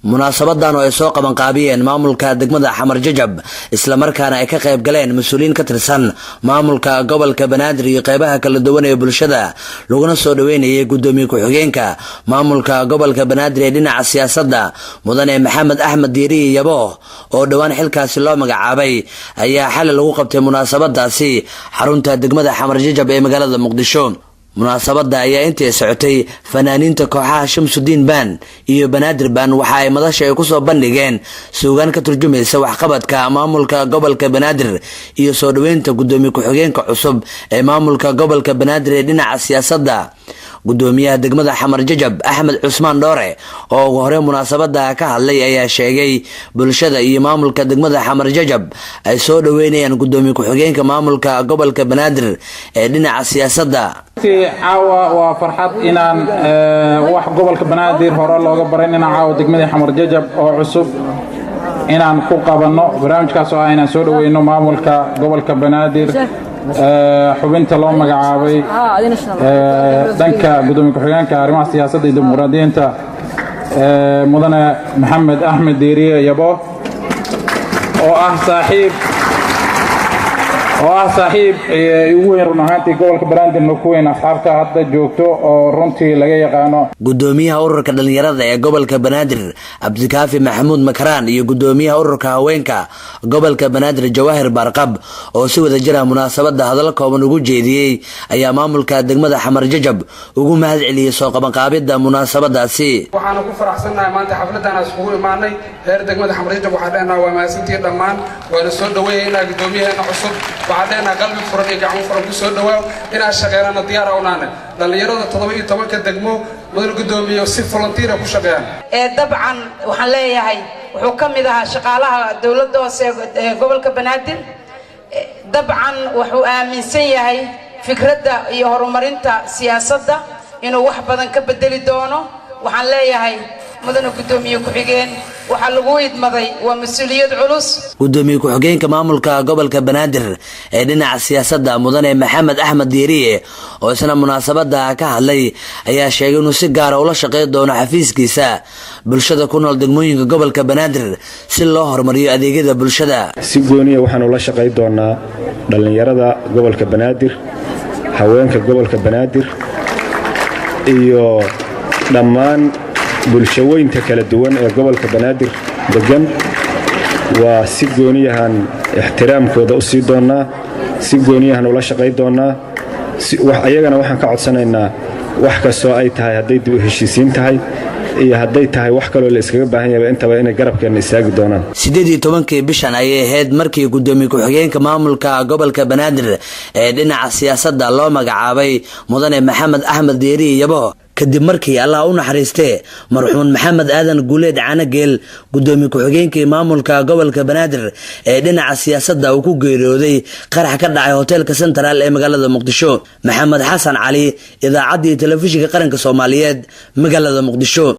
Munaasabadan oo ay soo qabanqaabiyeen maamulka degmada Xamar Jajab, islamarkaana ay ka qayb galeen mas-uuliyiin ka tirsan maamulka gobolka Banaadir iyo qeybaha kala duwan ee bulshada, laguna soo dhaweynayay gudoomiye ku-xigeenka maamulka gobolka Banaadir ee dhinaca siyaasadda, mudane Maxamed Axmed Diiriye Yabo, oo dhowaan xilkaasi loo magacaabay, ayaa xalay lagu qabtay munaasabadaasi xarunta degmada Xamar Jajab ee magaalada Muqdisho. Munaasabada ayaa intii socotay fanaaniinta kooxaha Shamsudiin Band iyo Banaadir Band waxa ay madasha ay kusoo bandhigeen suugaan ka turjumaysa waxqabadka maamulka gobolka Banaadir iyo soo dhaweynta gudoomiye ku-xigeenka cusub ee maamulka gobolka Banaadir ee dhinaca siyaasadda. Gudoomiyaha degmada Xamar Jajab, Axmed Cusmaan Dhoore, oo ugu horey munaasabada ka hadlay, ayaa sheegay bulshada iyo maamulka degmada Xamar Jajab ay soo dhaweynayaan gudoomiye ku-xigeenka maamulka gobolka Banaadir ee dhinaca siyaasadda. Caawa waa farxad inaan wax gobolka Banaadir hore looga baran inaan caawa degmadii Xamar Jajab oo cusub inaan ku qabanno barnaamijkaas oo ah inaan soo dhoweyno maamulka gobolka Banaadir, xubinta loo magacaabay dhanka gudoomiye ku-xigeenka arrimaha siyaasadda iyo dimuqraadiyiinta, mudane Maxamed Axmed Diiriye Yabo, oo ah saaxiib ugu weyn run ahaantii gobolka Banaadirna ku weyn asxaabta hadda joogto oo runtii laga yaqaano. Gudoomiyaha ururka dhalinyarada ee gobolka Banaadir, Cabdikaafi Maxamuud Makaraan, iyo gudoomiyaha ururka haweenka gobolka Banaadir, Jawaahir Baarqab, oo si wada jira munaasabada hadallo kooban ugu jeediyey, ayaa maamulka degmada Xamar Jajab ugu mahad celiyey soo qabanqaabidda munaasabadaasi. Waxaana ku faraxsannahay maanta xafladdan aan iskugu imaanay reer degmada Xamar Jajab. Waxaan leenahay waa mahadsantihiin dhammaan, waana soo dhaweeyaynaa guddoomiyaheena cusub. Waxaan leenahay qalbi furan iyo gacmo furan ku soo dhawaaw. Inaan shaqeynana diyaara unaanay dhallinyarada 17-ka degmo, mudan guddoomiye, si volunteer ku shaqeeyaan. Dabcan waxaan leeyahay wuxuu ka mid ahaa shaqaalaha dowladda hoose ee gobolka Banaadir. Dabcan wuxuu aaminsan yahay fikradda iyo horumarinta siyaasadda inuu wax badan ka bedeli doono. Waxaan leeyahay, mudane guddoomiye ku-xigeen, waxaa lagu idmaday waa mas-uuliyad culus. Gudoomiye ku-xigeenka maamulka gobolka Banaadir ee dhinaca siyaasadda, mudane Maxamed Axmed Diiriye, oo isna munaasabada ka hadlay, ayaa sheegay inuu si gaara ula shaqeyn doono xafiiskiisa bulshada ku nool degmooyinka gobolka Banaadir si loo horumariyo adeegyada bulshada. Si gooniya waxaan ula shaqayn doonaa dhallinyarada gobolka Banaadir, haweenka gobolka Banaadir iyo dhammaan bulshaweynta kala duwan ee gobolka Banaadir degan. Waa si gooniyahan ixtiraamkooda u sii doonnaa, si gooniyahan ula shaqayn doonnaa. Ayagana waxaan ka codsanaynaa wax kastoo ay tahay, hadday dib u heshiisiin tahay iyo hadday tahay wax kaloo la iskaga baahan yahaba, intaba inay garabkeenna istaagi doonaan. 18-kii bishan ayay ahayd markii gudoomiye ku-xigeenka maamulka gobolka Banaadir ee dhinaca siyaasadda loo magacaabay mudane Maxamed Axmed Diiriye Yabo, kadib markii, Allah u naxariistee, marxuun Maxamed Aadan Guuleed Caanageel, gudoomiye ku-xigeenkii maamulka gobolka Banaadir ee dhinaca siyaasadda, uu ku geeriyooday qarax ka dhacay hoteelka Central ee magaalada Muqdisho. Maxamed Xasan Cali, idaacaddii telefishinka qaranka Soomaaliyeed, magaalada Muqdisho.